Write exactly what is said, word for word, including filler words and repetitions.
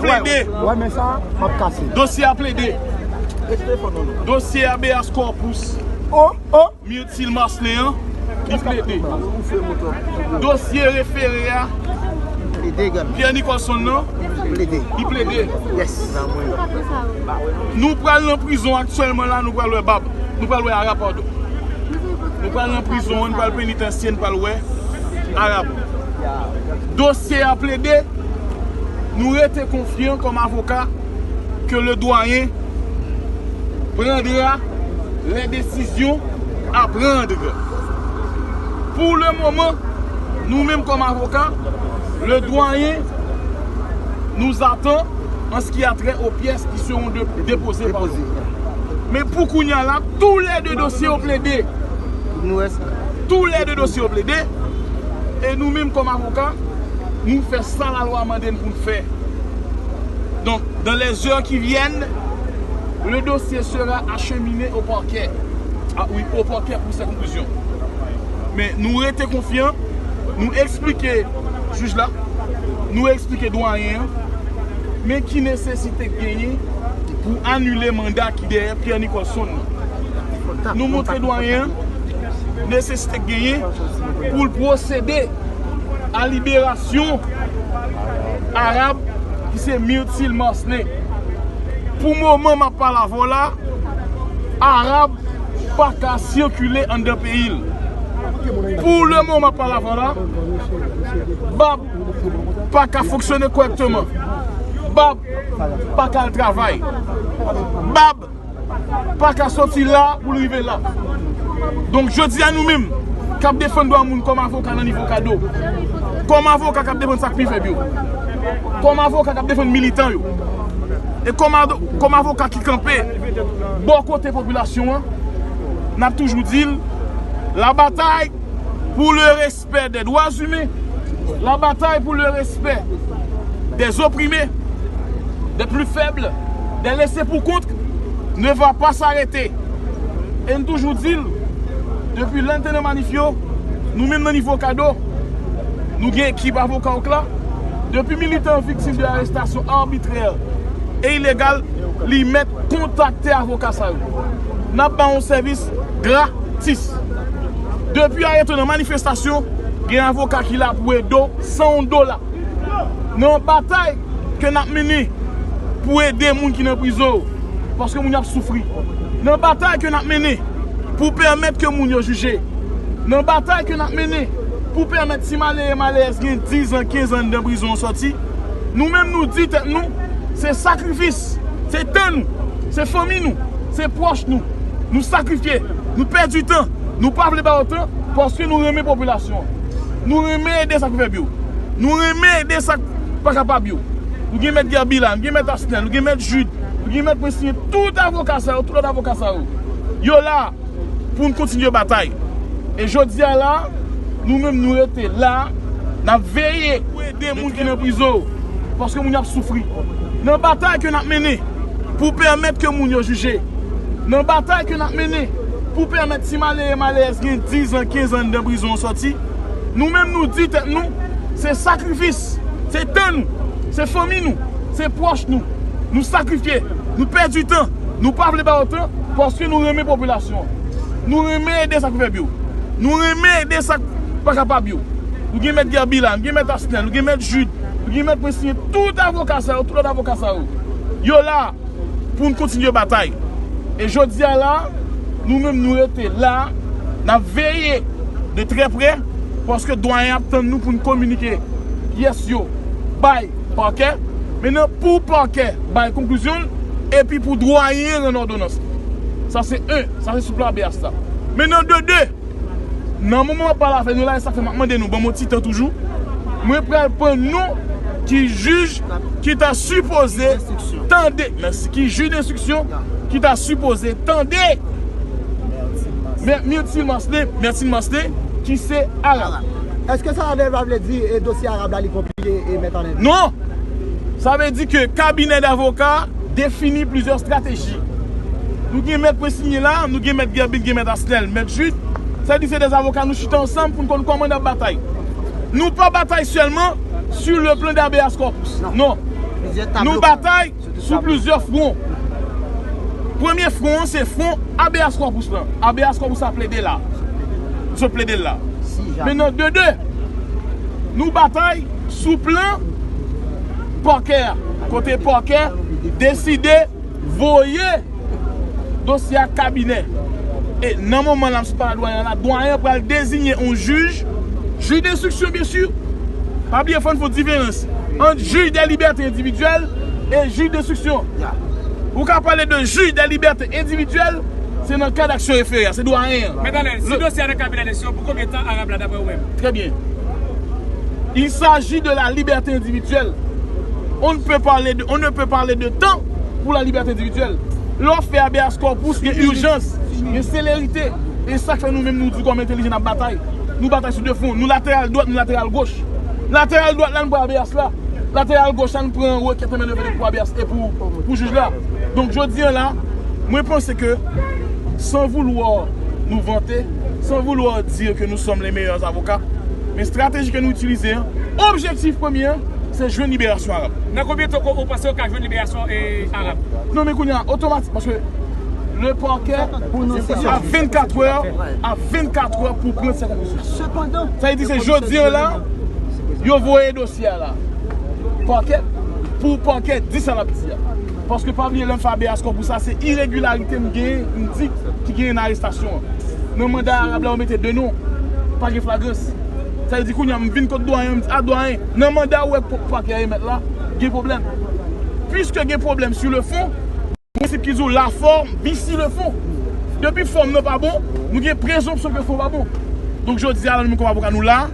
Plede. Wè, men sa, m ap kase. Dosye a plede. Dosye habeas corpus. Oh, oh. Myrtil Marcelin an, li plede. Dosye refere a, Pierre Nicholson nan, li plede. Nou pral nan prizon aktyèlman la, nou pral wè Bab. Nou pral wè Arab, padon. Nou pral nan prizon an, nou pral penitansye, nou pral wè Arab. Dosye a plede, nou rete konfyan kòm avoka ke le doyen prendra les décisions à prendre. Pour le moment, nou menm kòm avoka, le doyen nous attend en ce qui a trait aux pièces qui seront de- déposées par nous. Men pou kounye a la, tou lè de dosye yo plede. Tou lè de dosye yo plede. E nou menm kòm avoka, nou fè sa lalwa mande n pou n fè. Donc, dans les heures qui viennent, le dossier sera acheminé au parquet. Ah oui, au parquet pour ses conclusions. Men nou rete konfyan, nou eksplike jij la, nou eksplike doyen an, men ki nesesite k genyen pou anile manda ki dèyè Pierre Nicholson nan. Nou montre doyen an nesesite k genyen pou l pwosede a liberasyon Arab, ki se Myrtil Marcelin. Pou moman m ap pale avè w la, Arab pa ka sikile anndan peyi l. Pou le moman m ap pale avè w la, Bab pa ka fonksyone kòrèkteman. Bab pa ka al travay. Bab pa ka soti la pou l rive la. Donk, jodi a, nou menm k ap defann dwa moun kòm avoka nan nivo Kado, kòm avoka k ap defann sa k pi fèb yo, kòm avoka k ap defann militan yo, e kòm ado- kòm avoka ki kanpe bò kote popilasyon an, n ap toujou di l, la bataille pour le respect des droits humains, la bataille pour le respect des opprimés, des plus faibles, des laissés pour compte ne va pas s'arrêter. E n toujou di l, depi lè n te nan manif yo, nou menm nan nivo Kado, nou gen ekip avoka Okla. Depi militan viktim de arestasyon arbitrè e ilegal, li mèt kontakte avoka sa yo. N ap ba yon sèvis gratis. Depi a retou nan manifestasyon, gen avoka ki la pou ede w san yon dola. Nan batay ke n ap mennen pou ede moun ki nan prizon yo, paske moun yo ap soufri. Nan batay ke n ap mennen pou pèmèt ke moun yo jije. Nan batay ke n ap mennen pou pèmèt ti malere, malerèz gen diz an, kenz an anndan prizon an sòti. Nou menm, nou di tèt nou, se sakrifis, se tan nou, se fanmi nou, se pwòch nou. Nou sakrifye, nou pèdi tan, nou pa vle ba yo tan, paske nou renmen popilasyon an. Nou renmen ede sa k fèb yo. Nou renmen ede sa k pa kapab yo. Nou gen mèt Guerby la, nou gen mèt Asnel, nou gen mèt Jude, nou gen mèt Prince Signé, tout avoka sa yo, tout lòt avoka sa yo. Yo la pou n kontinye batay. E jodi a la, nou menm nou rete la, n ap veye pou ede moun ki nan prizon yo, paske moun yo ap soufri. Nan batay ke n ap mennen pou pèmèt ke moun yo jije, nan batay ke n ap mennen pou pèmèt ti malere, malerèz gen diz an, kenz an anndan prizon an sòti, nou menm nou di tèt nou, se sakrifis, se tan nou, se fanmi nou, se pwòch nou. Nou sakrifye, nou pèdi tan, nou pa vle ba yo tan, paske nou renmen popilasyon an. Nou renmen ede sa k fèb yo. Nou renmen ede sa k pa kapab yo. Nou gen mèt Guerby la, nou gen mèt Asnel, nou gen mèt Jude, nou gen mèt Prince Signé, tout avoka sa yo, tout lòt avoka sa yo. Yo la pou n kontinye batay. E jodi a la, nou menm nou rete la, n ap veye de trè prè, paske dwayen ap tann nou pou n kominike pyès yo bay pakè. Mentnan, pou pakè bay konklizyon l, epi pou dwayen rann òdonans. Sa se en, sa se sou plan habeas la. Mentnan, de de, nan moman m ap pale avè nou la, e sa k fè m ap mande nou ban m yon ti tan toujou, mwen pral pran non ki jij ki ta sipoze tande, mèsi, ki jij denstriksyon ki ta sipoze tande Myrtil Marcelin, Myrtil Marcelin, ki se Arab. Èske sa va vle di e dosye Arab la li konplike e mèt Arnel? Non! Sa vle di ke kabinè davoka defini plizyè estrateji. Nou gen mèt Prince Signé la, nou gen mèt Guerby, gen mèt Asnel, mèt Jude. Sa vle di se de avoka nou chita ansanm pou n konn kòman n ap batay. Nou pa batay sèlman sur le plan de habeas corpus. Non. Nou batay sou plizyè fwon. Premye fwon an se fwon habeas corpus lan. Habeas corpus la plede la. Sot plede l la. Men nan de de, nou batay sou plan pakè a. Kote pakè deside voye dosye a kabinè. E nan moman la, m sot pale a dwayen an la, dwayen an pral deziyen yon jij, jij denstriksyon, byen si. Pa bliye, fò n fè yon diferans ant jij de libète endividyèl e jij denstriksyon. Ou ka pale de jij de libète endividyèl, se nan kad aksyon refere a, se dwayen an. Men talè, si dosye a nan kabinè enstriksyon, pou konbyen tan Arab la, daprè ou menm? Très bien. Il s'agit de la liberté individuelle. On ne peut parler de, on ne peut parler de temps pour la liberté individuelle. Lè w fè habeas corpus, gen ijans, gen selerite. E sa k fè nou menm nou di kòm entèlijan n ap batay. Nou batay sou de fwon. Nou lateral dwat, nou lateral goch. Lateral dwat la, nou pran habeas la. Lateral goch la, nou pran rekèt an men de pou habeas e pou, pou jij la. Donk, jodi an la, mwen panse ke, sans vouloir nous vanter, sans vouloir dire que nous sommes les meilleurs avocats, men estrateji ke nou itilize an, objektif premye an, se jwenn liberasyon Arab. Nan konbyen tan ou panse yo ka jwenn liberasyon, eh, Arab? Non, men kounye a, otomatik, paske le parquet a vennkat è, a vennkat è pou pran sa konklisyon. Sa vle di se jodi an la, yo voye dosye a la. Pakè, pou pakè di sa l ap di a. Paske pa bliye, lè m fè habeas corpus sa, se iregilarite m genyen, m di ki genyen nan arestasyon an. Nan manda Arab la, yo mete de non. Pa gen flagrans. Sa vle di kounye a, m vin kot dwayen, m di, a dwayen, nan manda ou wè pakè a emèt la, gen pwoblèm. Piske gen pwoblèm sur le fond, prensip ki di w la forme vit sur le fond. Depi fòm nan pa bon, nou gen prezonpsyon ke fon pa bon. Donk, jodi a la, nou menm kòm avoka, nou la,